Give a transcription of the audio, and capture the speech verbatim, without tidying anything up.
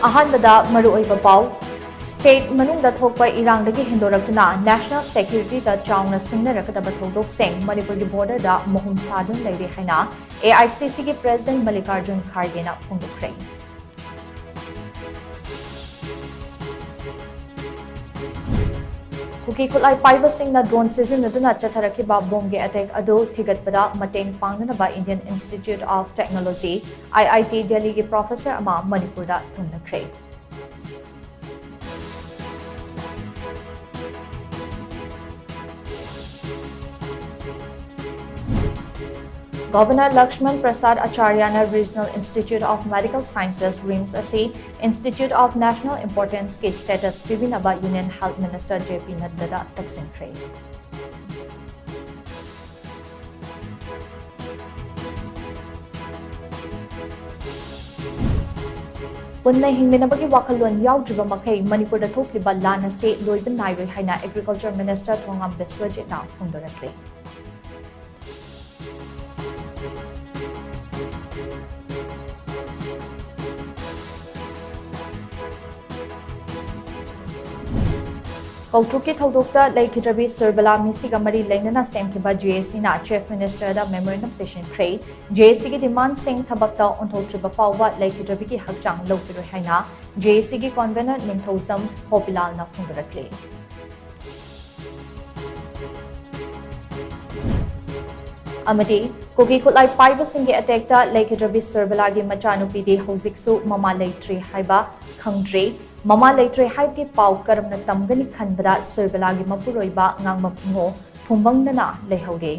ꯑꯍꯥꯟꯕꯗ ꯃꯔꯨꯑꯣꯏꯕ ꯄꯥꯎ꯫ State ꯃꯅꯨꯡꯗ ꯊꯣꯛꯄ ꯏꯔꯥꯡꯗꯒꯤ ꯍꯦꯟꯗꯣꯔꯛꯇꯨꯅ national security ꯗ ꯆꯥꯎꯅ ꯁꯤꯡꯅꯔꯛꯀꯗꯕ ꯊꯧꯗꯣꯛꯁꯤꯡ ꯃꯅꯤꯄꯨꯔꯒꯤ border ꯗ ꯃꯍꯨꯝ ꯁꯥꯗꯨꯅ ꯂꯩꯔꯦ ꯍꯥꯏꯅ A I C C ꯒꯤ President ꯃꯜꯂꯤꯀꯥꯔꯖꯨꯟ ꯈꯥꯔꯒꯦꯅ ꯐꯣꯡꯗꯣꯛꯈ꯭ꯔꯦ꯫ ꯀꯨꯀꯤ ꯈꯨꯠꯂꯥꯏ ꯄꯥꯏꯕꯁꯤꯡꯅ drone ꯁꯤꯖꯤꯟꯅꯗꯨꯅ ꯆꯠꯊꯔꯛꯈꯤꯕ bomb ꯒꯤ attack ꯑꯗꯨ ꯊꯤꯒꯠꯄꯗ ꯃꯇꯦꯡ ꯄꯥꯡꯅꯅꯕ Indian Institute of Technology, I I T, Delhi ꯒꯤ professor ꯑꯃ ꯃꯅꯤꯄꯨꯔꯗ ꯊꯨꯡꯂꯈ꯭ꯔꯦ꯫ Governor Lakshman Prasad ꯑꯆꯥꯔꯌꯅ Regional Institute of Medical Sciences, RIMS, ꯑꯁꯤ Institute of National Importance ꯀꯤ status ꯄꯤꯕꯤꯅꯕ Union Health Minister J P ꯅꯗ꯭ꯗꯥꯗ ꯇꯛꯁꯤꯟꯈ꯭ꯔꯦ꯫ ꯄꯨꯟꯅ ꯍꯤꯡꯃꯤꯟꯅꯕꯒꯤ ꯋꯥꯈꯜꯂꯣꯟ ꯌꯥꯎꯗ꯭ꯔꯤꯕ ꯃꯈꯩ ꯃꯅꯤꯄꯨꯔꯗ ꯊꯣꯛꯂꯤꯕ ꯂꯥꯟ ꯑꯁꯤ ꯂꯣꯏꯕ ꯅꯥꯏꯔꯣꯏ ꯍꯥꯏꯅ Agriculture Minister ꯊꯣꯉꯥꯝ ꯕꯤꯁ꯭ꯋꯖꯤꯠꯅ ꯐꯣꯡꯗꯣꯔꯛꯂꯤ꯫ ꯀꯧꯇ꯭ꯔꯨꯛꯀꯤ ꯊꯧꯗꯣꯛꯇ ꯂꯩꯈꯤꯗ꯭ꯔꯕꯤ ꯁꯨꯔꯕꯂꯥ ꯃꯤꯁꯤꯒ ꯃꯔꯤ ꯂꯩꯅꯅ ꯁꯦꯝꯈꯤꯕ J A C ꯅ Chief Minister the memorandum ꯄꯤꯁꯤꯟꯈ꯭ꯔꯦ꯫ J A C ꯒꯤ demand ꯁꯤꯡ ꯊꯕꯛꯇ ꯑꯣꯟꯊꯣꯛꯇ꯭ꯔꯤꯕ ꯐꯥꯎꯕ ꯂꯩꯈꯤꯗ꯭ꯔꯕꯤꯒꯤ ꯍꯛꯆꯥꯡ ꯂꯧꯈꯤꯔꯣꯏ ꯍꯥꯏꯅ J A C ꯒꯤ convener ꯅꯤꯡꯊꯧꯖꯝ ꯍꯣꯄꯤꯂꯥꯜꯅ ꯐꯣꯡꯗꯣꯔꯛꯂꯤ꯫ ꯑꯃꯗꯤ ꯀꯨꯀꯤ ꯈꯨꯠꯂꯥꯏ ꯄꯥꯏꯕꯁꯤꯡꯒꯤ attack ꯇ ꯂꯩꯈꯤꯗ꯭ꯔꯕꯤ ꯁꯨꯔꯕꯂꯥꯒꯤ ꯃꯆꯥꯅꯨꯄꯤꯗꯤ ꯍꯧꯖꯤꯛꯁꯨ ꯃꯃꯥ ꯂꯩꯇ꯭ꯔꯤ ꯍꯥꯏꯕ ꯈꯪꯗ꯭ꯔꯤ꯫ ꯃꯃꯥ ꯂꯩꯇ꯭ꯔꯦ ꯍꯥꯏꯕꯒꯤ ꯄꯥꯎ ꯀꯔꯝꯅ ꯇꯝꯒꯅꯤ ꯈꯟꯕꯗ ꯁꯨꯔꯕꯂꯥꯒꯤ ꯃꯄꯨꯔꯣꯏꯕ ꯉꯥꯡꯕꯝ ꯏꯉꯣ ꯐꯨꯝꯕꯪꯅꯅ ꯂꯩꯍꯧꯔꯦ꯫